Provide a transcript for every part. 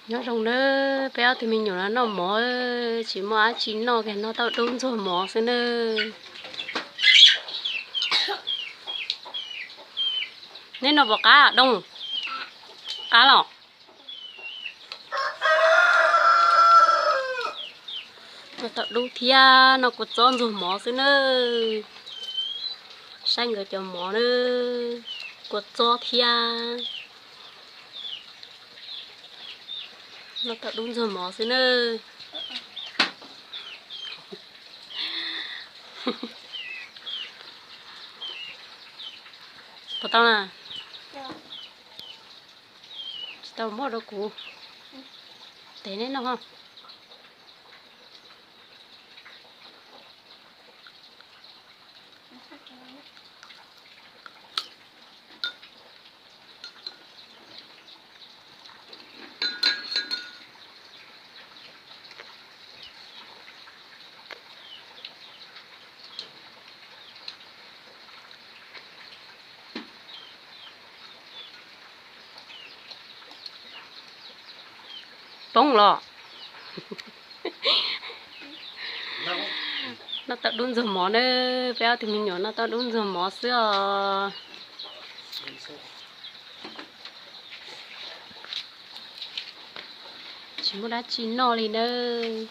Nyob zoo nawb, peb ob tug me nyuam no noj mov, tsis muaj dab tsi noj kiag, noj tauj dub ntxuag mov xwb nawb. Neb noj puas qab Dooj? Qab los? Noj tauj dub thiab noj kua txob ntxuag mov xwb nawb. Saib nkawd cov mov nawb, kua txob thiab. Noj tauj dub ntxuag mov xwb nawb. Puas tau na? Tsis tau muab rau kuv. Tes neb noj. Poob los. Noj tauj dub ntxuag mov nawb, peb ob tug me nyuam noj tauj dub ntxuag mov xwb os. Tsis muaj dab tsi noj li nawb.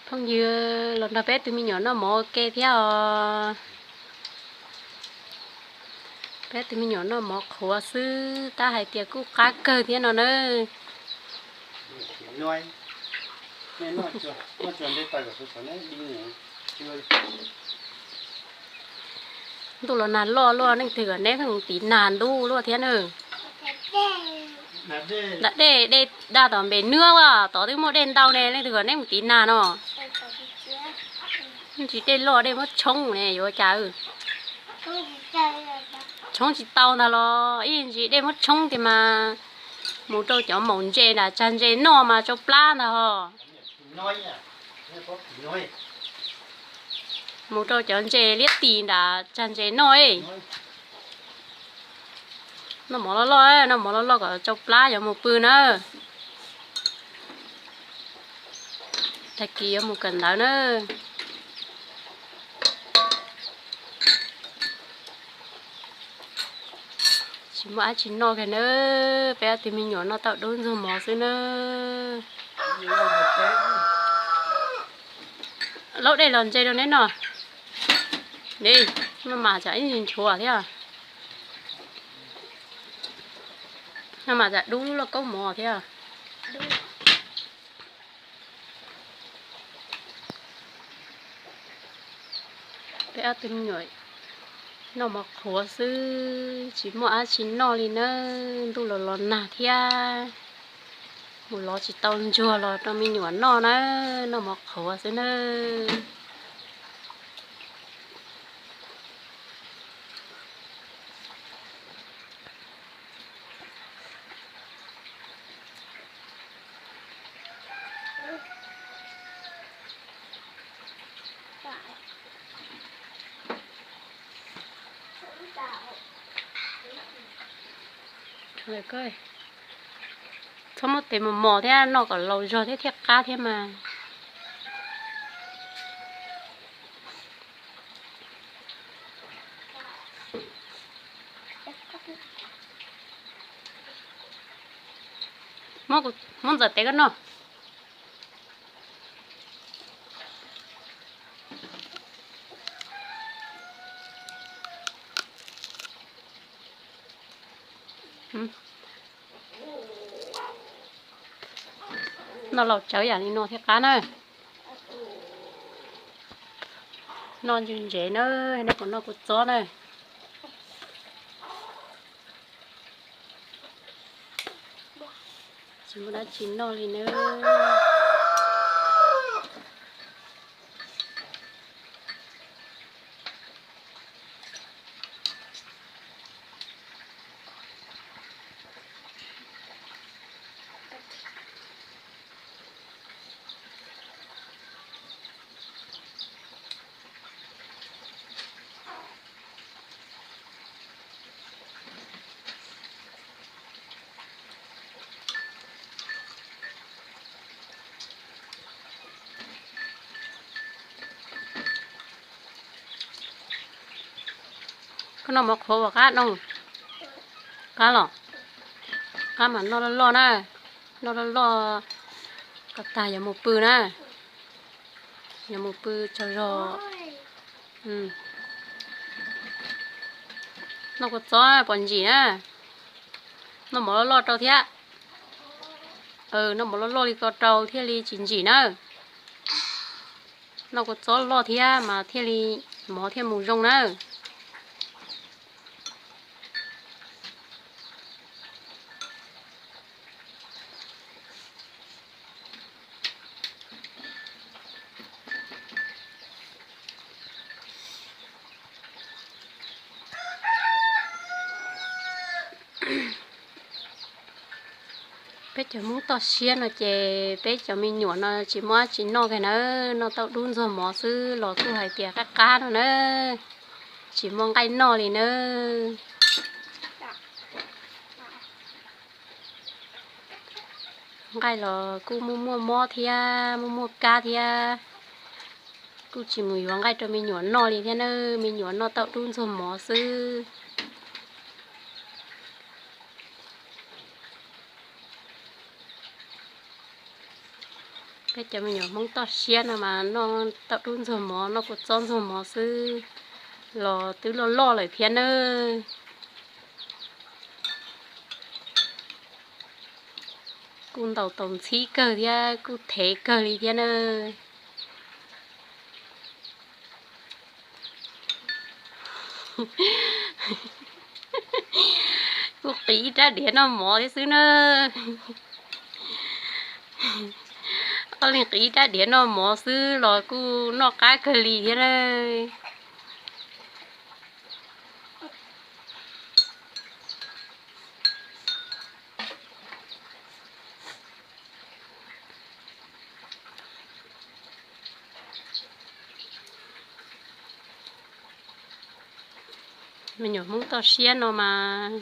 Phooj ywg, los nrog peb tug me nyuam noj mov ua ke thiab os. Peb tug me nyuam noj mov qhuav xwb tab hais tias kuj qab kawg thiab no nawb. Ntuj los nag loj luaj, leej twg kom neb pheej mus tiv nag ntuj luaj thiab nawb. Nram dej, dej daj tom npem nab as, tod twb muaj dej ntau ne, leej twg kom neb mus tiv nag no. Ntsis dej loj dej muab tshoob ne yuav cas. Tshoob tsis tau ntag los ib ntsis dej muab tshoob tiag mas mus rau cov maum ntses nram tsag ntses noj mas tsau plab ntag os. Mus rau cov ntses liab tis nram tsag ntses noj. Noj mov loj loj, noj mov loj loj kom tsau plab yuav mus pw na. Tag kis yuav mus kawm ntawv na. Tsis muaj dab tsi noj kiag nawb, peb ob tug me nyuam noj tauj dub ntxuag mov xwb nawb. Laub dej los ntse rau neb noj. Maj mam tsam ib ntsis nchuav thiab. Maj mam tsam dub lub lauj kaub mov thiab. Peb ob tug me nyuam noj mov qhuav xwb, tsis muaj dab tsi noj li nawb, ntuj los los nag thiab. Mus lov tsis tau ntsuag los rau me nyuam noj na, noj mov qhuav xwb nawb. Txhob muab tes mos mos thiab, noj kom laus zog thiab thiaj qab thiab mas. Muab ntxawm tes koj noj. Noj laus tsawv yam li no thiaj qab na. Noj ntse ntsev na, nej puas noj kua txob na? Tsis muaj dab tsi noj li na. Noj mov qhuav ua qab no. Qab los? Qab mas noj loj loj na. Noj loj loj kom tag yuav mus pw na. Yuav mus pw tsaug zog. Noj kua txob pom ntsim na. Noj mov loj loj rau thiab. Noj mov loj loj li ko rau thiaj li tsis ntsim na. Noj kua txob loj thiab mas thiaj li mov thiaj mus zoo na. Peb cov Hmoob toj siab no ces peb cov me nyuam no tsis muaj dab tsi noj kiag nawb, noj tauj dub ntxuag mov xwb los kuj hais tias qab qab no na, tsis muaj nqaij noj li nawb. Nqaij los kuj muaj muaj mob thiab, muaj muaj kab thiab, kuj tsis mus yuav nqaij rau me nyuam noj li thiab na, me nyuam noj tauj dub ntxuag mov xwb. Peb cov me nyuam Hmoob toj siab no mas noj tauj dub ntxuag mov, noj kua txob ntxuag mov xwb los twb loj loj lawm thiab nawb. Kuj ntaus tau ntxhib kawg thiab kuj thev kawg li thiab na. Kuj qiv ib rab diav noj mov thiab xwb na. Ob leeg qiv ib rab diav noj mov xwb los kuj noj qab kawg li thiab na. Me nyuam Hmoob toj siab no mas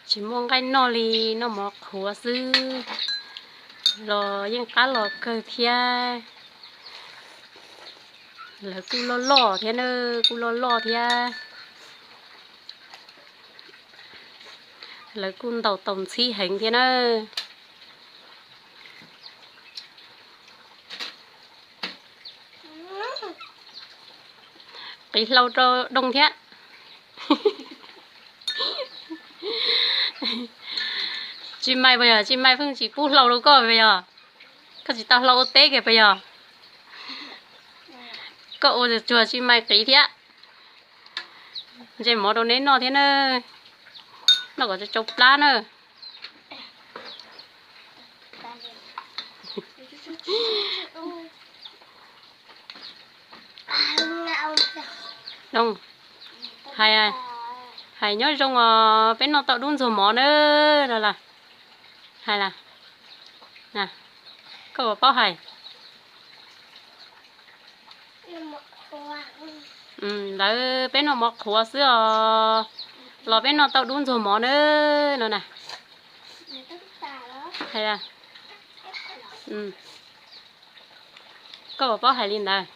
tsis muaj nqaij noj li, noj mov qhuav xwb los yeej qab los kawg thiab. Lawv kuj loj loj thiab na, kuj loj loj thiab. Lawv kuj ntaus tau ntxhib heev thiab na. Qiv hlau rau Doo thiab. Tsis Maiv puas yog? Tsis Maiv pheej tsis pub hlau rau koj puas yog? Koj tsis tau hlau ua teb kiag puas yog? Koj ua tsuag tsuag Tsis Maiv qiv thiab. Ntse mov rau neb noj thiab na. Noj kom tsau tsau plab na. Doo, hais, hais nyob zoo os, peb noj tau dub ntxuag mov na. Los las, hais las, koj puas paub hais? Lawv peb noj mov qhuav xwb os, los peb noj tau dub ntxuag mov na no na. Hais, koj puas paub hais li ntawd?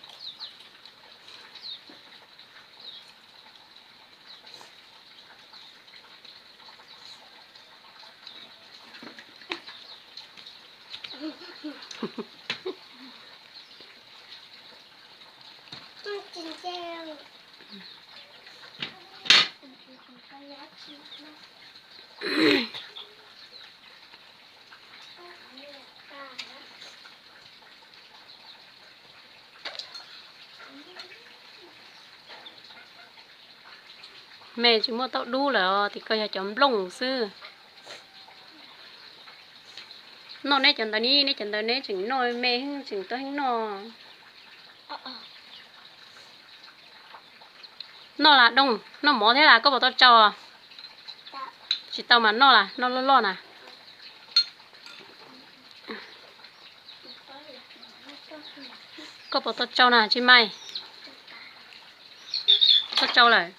Me tsis muaj tauj dub lawm os, tim ko yog cov nplooj xwb. Noj neb cov ntawd ni, neb cov ntawd neb tseem noj me heev, tseem tuaj heev noj. Noj las Doo, noj mov thiab las, koj puas tau tsau? Tsis tau mas noj las, noj loj loj na. Koj puas tau tsau na Tsis Maiv? Tau tsau lawm.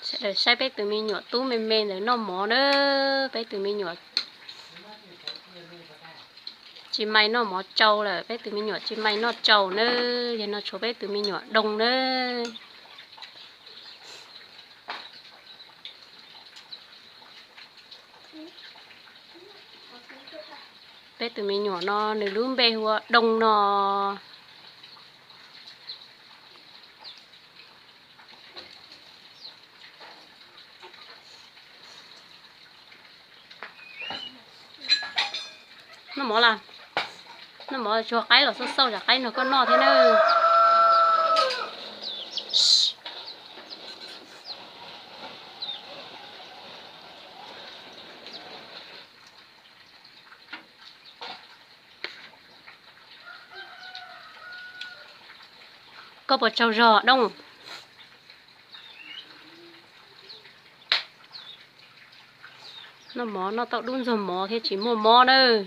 Sawv daws saib peb tus me nyuam tub me me ntawd noj mov na, peb tus me nyuam. Tsis mais noj mov tsau lawm, peb tus me nyuam tsis mais noj tsau nawb, yog no tshuav peb tus me nyuam doo nawb. Peb tus me nyuam no nws lub npe hu ua Doo no. Noj mov las, noj mov tsuag qaib los xauj xauj tsam qaib nrog koj noj thiab nawb. Koj puas tsaug zog Doo? Noj mov noj tau dub ntxuag mov thiab tsis muaj mob nawb.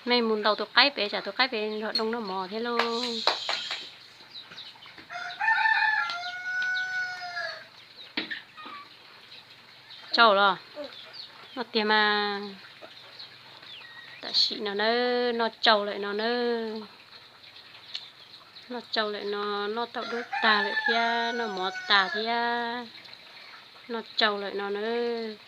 Nej mus ntaus tus qaib pem, tsam tus qaib pem nrog Doo noj mov thiab lauj. Tsau los? Noj tiag mas. Tam sim no nawb, noj tsau lawm no nawb. Noj tsau lawm no, noj tau dub tag lawm thiab, noj mov tag thiab. Noj tsau lawm no nawb.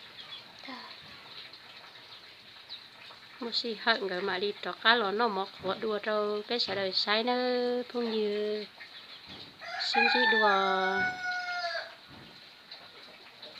Muaj sij hawm nkawd mam li rov qab los noj mov qhuav dua rau peb sawv daws saib nawb phooj ywg. Sib ntsib dua.